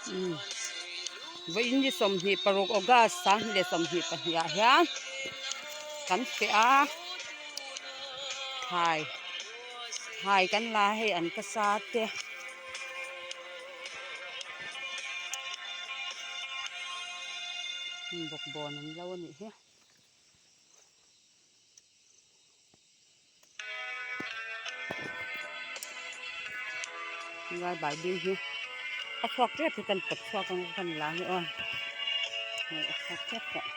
Vawiin ni 26 August 2022 ah hian kan feh a thlai thlai kan la a hei an ka sa te. Bawkbawn an lo a nih hi. Helai baibing hi a chhuak tep hi kan pawt chhuak ang a kan la hi aw hei a chhuak tep tawh.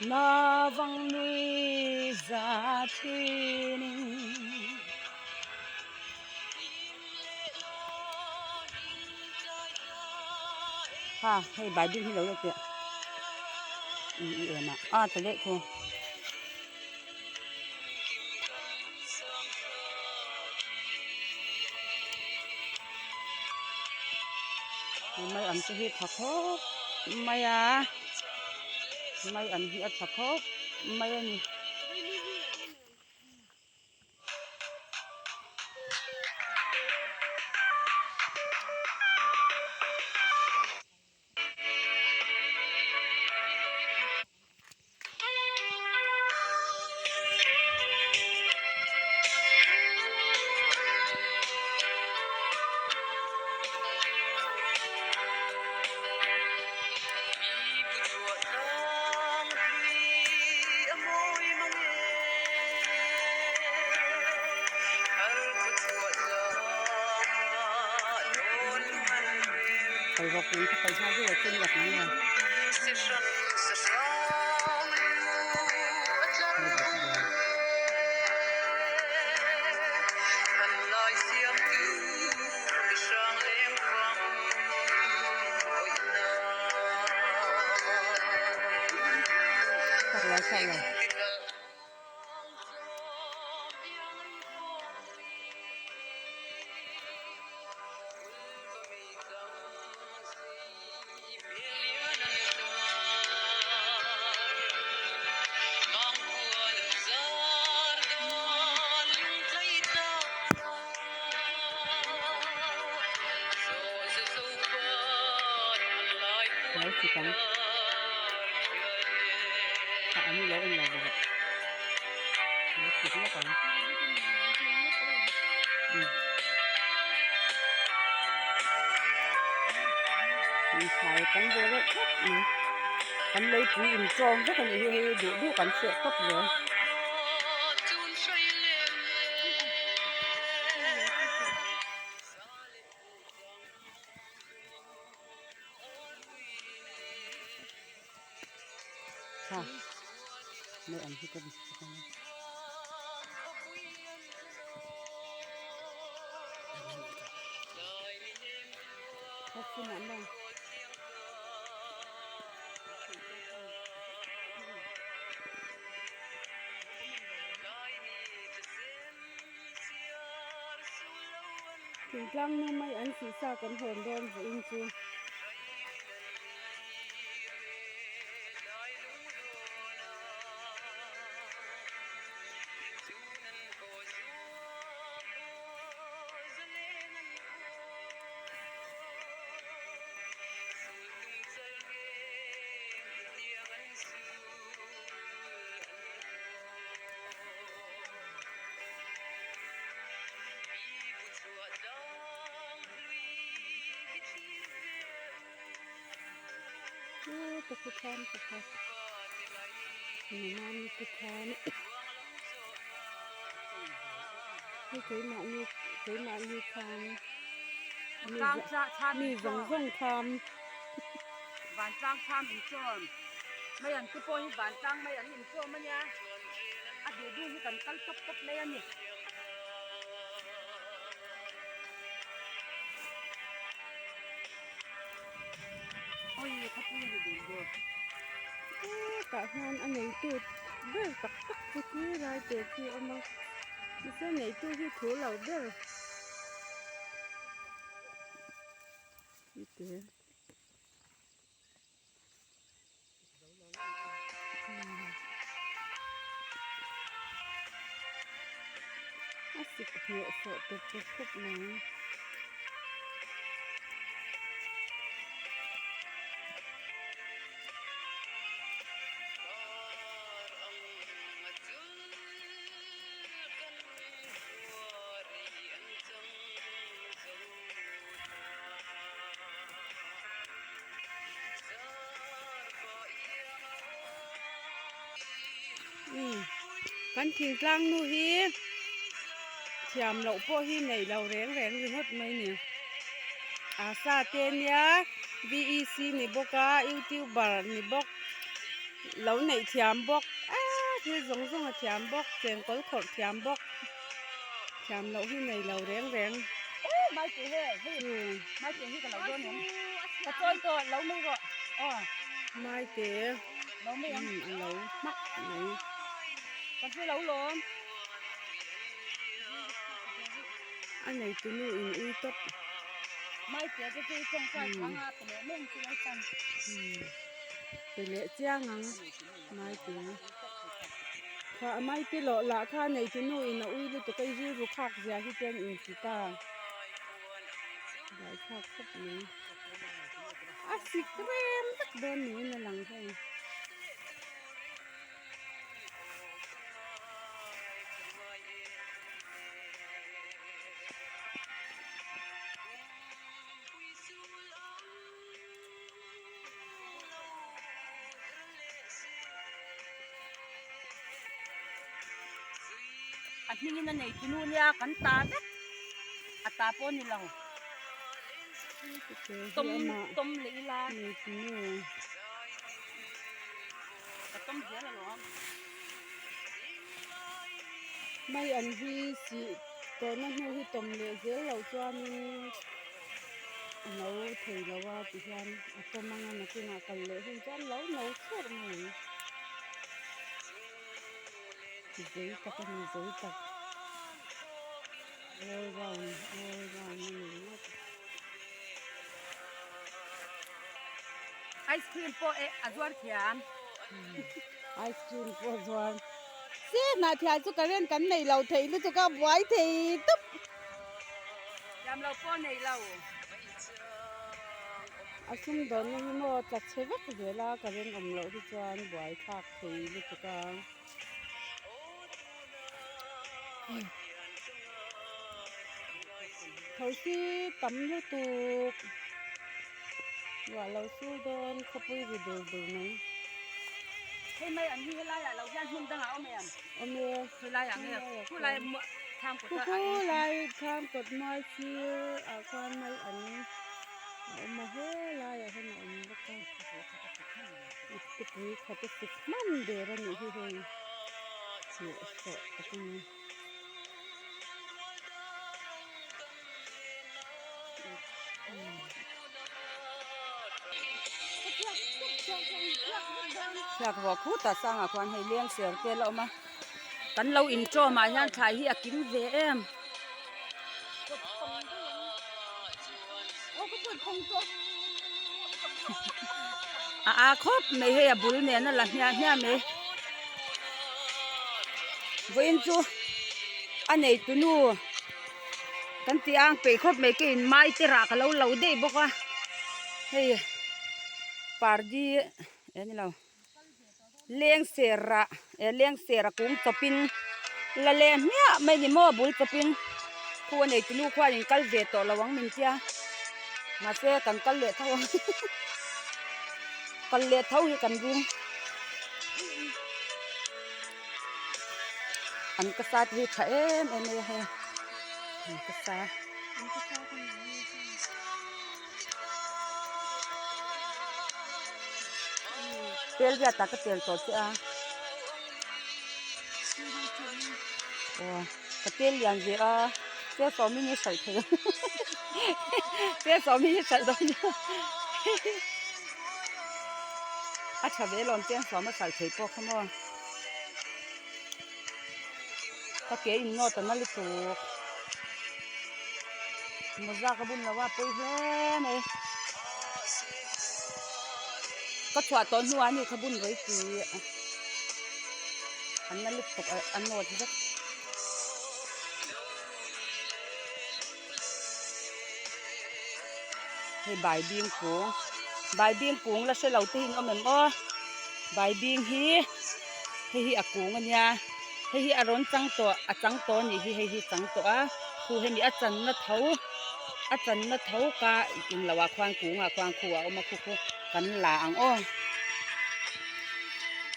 Navang nui za thinin. Ha hei baibing hi lo la teh i em a a ta leh khu. Mai an te hi tha khawp mai a mai an hi a tha khawp mai a ni. Thlai tam ve reuh khawp mai kan leipui inṭawm vek a nih hi hei duh duh kan feh tawp zel. Tha mai ang hi ka bih ang a. Thingtlang nu mai an sih sa kan hawn dawn vawiin chu. Hei keimahni keimahni khan mi zawng zawng khan vantlang thlam inchawm mai an te pawh hi vantlang mai an inchawm a nia a duh duh hi kan kal tawp tawp mai a ni. Hetah hian a neitu ber tak tak chu khi lai te khi a awm a mahse neitu hi thu lo ber. Ite. A sik hneh sawh tawp tawp khawp mai. Umm kan thingtlang nu hi thiam loh pawh hi neih lo reng reng ringawt mai a ni asa te nia VEC ni bawk a youtuber ni bawk lo neih thiam bawk eee thil zawng zawng a thiam bawk chengkawl khawrh thiam bawk. Thiam loh hi nei lo reng reng. Maite a lo hmak mai. A neitu nu in ui tawp. Pe leh chiang ang Maite. Kha a mai te lawh lah kha nei chu nu in a ui lutuk a i rilru khak zia hi chuan in ti ta dai thlak khawp mai a sik rem vek dawn niin a lang hei. A hmingin a nei tunu nia kan ta vek a ta pawh a ni lo tawm tawm leh ila ka tawm zel alawm. Mai an hi sih tawhna hnu hi tawm leh zel loh chuanin. A no thei lo a ti hian a pawm anga nakinah kal leh hun chuan lo no churh mai ang. Zei tak a ni zei tak all round all round a ni ringawt. Ice cream pawh eh a zuar thiam. Ice cream pawh a zuar. Se hnah thial chu current kan nei lo thei lutuk a buai thei tawp. Thiam lo pawh nei lo. A sumdawnna hi maw tla chhe vek zel a ka rinawm loh hi chuan buai thlak thei lutuk a. Thosi tam lutuk ruah lo sur dawn khawpui ri dur dur mai. Hei mai an hi helaiah lo hian hmun dangah a awm em? Awm e. Helaiah nge khulai thlam kawt a Khulai thlam kawt mual sir ah khuan mai an a awm a helaiah hian a awm bawk a. Tupui khat a sik hman der a nih hi hei hnehsawh tak a ni. Thliak ruah khutah sangah khuan hei leng ser te la awm a kan lo intawm ah hian thlai hi a kim ve em. A a khawp mai hei a bul nen a la hmiah hmiah mai vawiin chu a neitu nu. Kan tih ang peih khawp mai ka in mai te rah ka lo lo daih bawk a hei pardi eh ni lo leng ser rah eh leng ser a kung chawp in la leh hmiah mai ni maw bul chawp in khu a nei tunu khuan in kal ve tawh lo ang min tia mahse kan kal leh tho ang kal leh tho hi kan ring. An ka sa te hi tha em em mai a hei an ka sa. Tel viat ah ka tel tawh che a aw ka tel lian ve a che sawmin i hralh thei ang che sawmin i hralh dawn nia a tha ve lawm chen sawm a hralh thei pawh kha maw. Ka ke in nawt a na lutuk. Mawza ka bun lo a pawi hle mai. Ka chhuah tawh hnuah a ni kha bun rei tih an la lutuk a nawt vek. Hei baibing kung baibing kung la hre lo te hi an awm em aw baibing hi hei hi a kung a nia hei hi a rawn chang tawh a chang tawh a nih hi hei hi chang tawh a khu hemi a channa tho a channa tho ka englo ah khuan kungah khuan khu a awm a khu khu kan la ang aw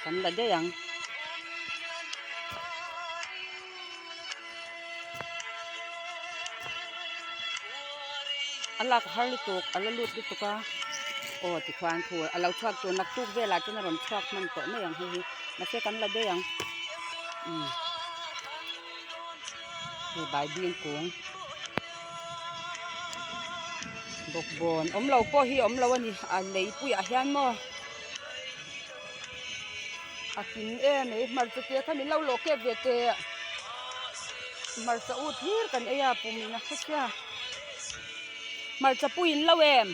kan la daih ang. A lak har lutuk a la lut lutuk a aw tikhuan thu a lo chhuak tur naktuk velah chuan a rawn chhuak hman tawh mai ang hei hi mahse kan la daih ang umm hei baibing kung bawkbawn awm lo pawh hi awm lo a ni a lei puiah hian maw. A kim em mai hmarcha te kha min lo lawh kep ve teh hmarcha ut hlir kan ei a pum in a hre sia hmarcha pui in lo em.